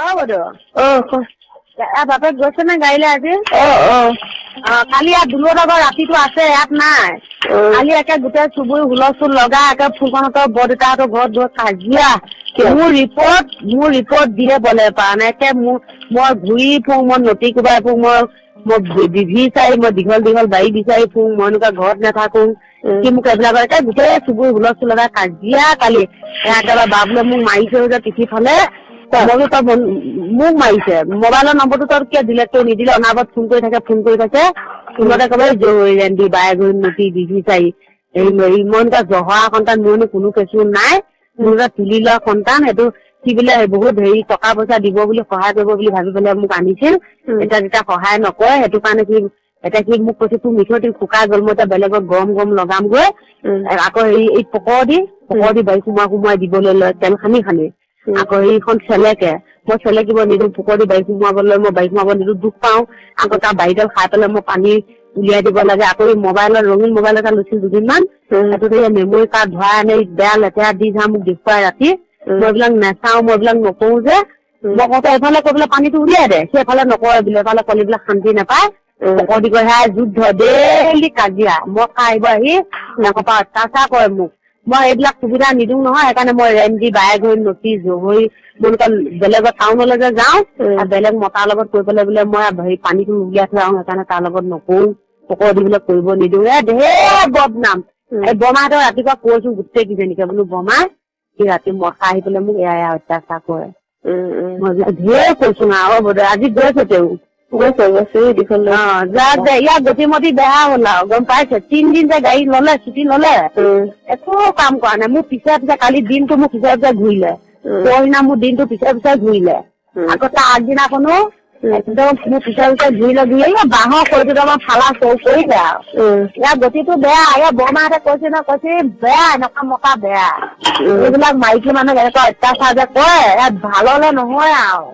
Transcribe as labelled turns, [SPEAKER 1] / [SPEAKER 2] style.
[SPEAKER 1] অ বদৌ।
[SPEAKER 2] অ কোৱা।
[SPEAKER 1] বাপেক গৈছে নে গাড়ীলৈ আজি?
[SPEAKER 2] অ অ।
[SPEAKER 1] অ কালি ইয়াত দুলুহঁতৰ ঘৰত ৰাতিটো আছে, ইয়াত নাই। কালি একে গোটেই চুবুৰী হুলস্থুল লগাই একে ফুকনহঁতৰ বৰদেউতাহঁতৰ ঘৰত গৈ কাজিয়া। মোৰ ৰিপৰ্ট দিয়ে বলে পৰা নাই। একে মোৰ মই ঘূৰি ফুৰো, মই নটি কোবাই ফুৰো, মই বিভি চাই, মই দীঘল দীঘল বাৰী বিচাৰি ফুৰো, মই এনেকুৱা ঘৰত নাথাকো। সি মোক এইবিলাক একে গোটেই চুবুৰী হুলস্থুল লগাই কাজিয়া কালি। একেবাৰে বাবুলে মোক মাৰিছে যে পিঠি ফালে। মই বোলো তই মোক মাৰিছে, মোবাইলৰ নম্বৰটো তই কিয় ডিলেট কৰি নিদিলে? অনাবৰত ফোন কৰি থাকে, ফোন কৰি থাকে ফোনতে। একেবাৰে ৰেন্দি বায়ে গৈ নটি বিভি চাই এই মই এনেকুৱা জহৰা সন্তান, মোৰনো কোনো কেঁচু নাই, মোৰ এটা তুলি লোৱা সন্তান। সেইটো সি বোলে বহুত হেৰি টকা পইচা দিব বুলি, সহায় কৰিব বুলি ভাবি পেলাই মোক আনিছিল। এতিয়া যেতিয়া সহায় নকৰে, সেইটো কাৰণে সি এতিয়া সি মোক কৈছে, তোৰ মিঠৈ শুকাই গ'ল, মই এতিয়া বেলেগত গৰম গৰম লগামগৈ। আকৌ হেৰি এই পকৰদি বাৰী সোমোৱাই সোমোৱাই দিবলৈ লয় তেল সানি সানি। আকৌ সেইখন চেলেকে, মই চেলেকিব নিদিওঁ। পকৰদি বাৰী সোমোৱাবলৈ, মই বাৰী সোমাব নিদিওঁ, দুখ পাওঁ। আকৌ তাৰ বাৰীডাল খাই পেলাই মই পানী উলিয়াই দিব লাগে। আকৌ এই মোবাইলত ৰঙীন মোবাইল এটা লৈছিল দুদিনমান, সেইটোত এই মেমৰি কাৰ্ড ভৰাই আনি বেয়া লেতেৰা দি যাওঁ, মোক দেখুৱাই ৰাতি। মই এইবিলাক নাচাওঁ, মই এইবিলাক নকৰো যে। মই কওঁতে এইফালে কৈ পেলাই পানীটো উলিয়াই দে, সি এফালে নকৰে বোলে, এফালে কলিবিলাক শান্তি নাপায়। পকৰদি কয়, সেয়া যুদ্ধ, ডেইলি কাজিয়া। মই খাই আহিব আহি এনেকুৱা পৰা অত্যাচাৰ কৰে মোক। মই এইবিলাক সুবিধা নিদিওঁ নহয়, সেইকাৰণে মই ৰেন্দি বায়ে গৈ নটি জহৰি মই এনেকুৱা বেলেগত টাউনলৈ যে যাওঁ, বেলেগ মতাৰ লগত কৈ পেলাই বোলে মই হেৰি পানীটো উলিয়াই থৈ আহো, সেইকাৰণে তাৰ লগত নকৰো, পকৰদি বোলে কৰিব নিদিওঁ। এ ঢেৰ বদনাম। এই বৰমাহঁতৰ ৰাতিপুৱা কৈছো গোটেই কেইজনীকে, বোলো বৰমা, সি ৰাতি মদ খাই আহি পেলাই মোক এয়া এয়া অত্যাচাৰ কৰে। মই এইবিলাক ঢেৰ কৈছো আৰু। অ বদৌ, আজি গৈছে তেওঁ?
[SPEAKER 2] গৈছে গৈছে, এই দীঘল।
[SPEAKER 1] অ যাক দে, ইয়াৰ গতিমতি বেয়া হ'ল আৰু গম পাইছে। 3 দিন যে গাড়ী ললে, ছুটি ললে, একো কাম কৰা নাই। মোৰ পিছে পিছে কালি দিনটো মোৰ পিছে পিছে ঘূৰিলে, পৰহিনা মোৰ দিনটো পিছে পিছে ঘূৰিলে, আকৌ তাৰ আগদিনাখনো একদম মোৰ পিছে পিছে ঘূৰিলে, ঘূৰিলে বাঁহৰ খৰি দুটামান ফালা চৌ কৰিলে আৰু। ইয়াৰ গতিটো বেয়া। ইয়াৰ বৰমাহঁতে কৈছে ন, কৈছে বেয়া, এনেকুৱা মতা বেয়া, এইবিলাক মাইকী মানুহক এনেকুৱা অত্যাচাৰ যে কৰে, ইয়াত ভাললে নহয় আৰু।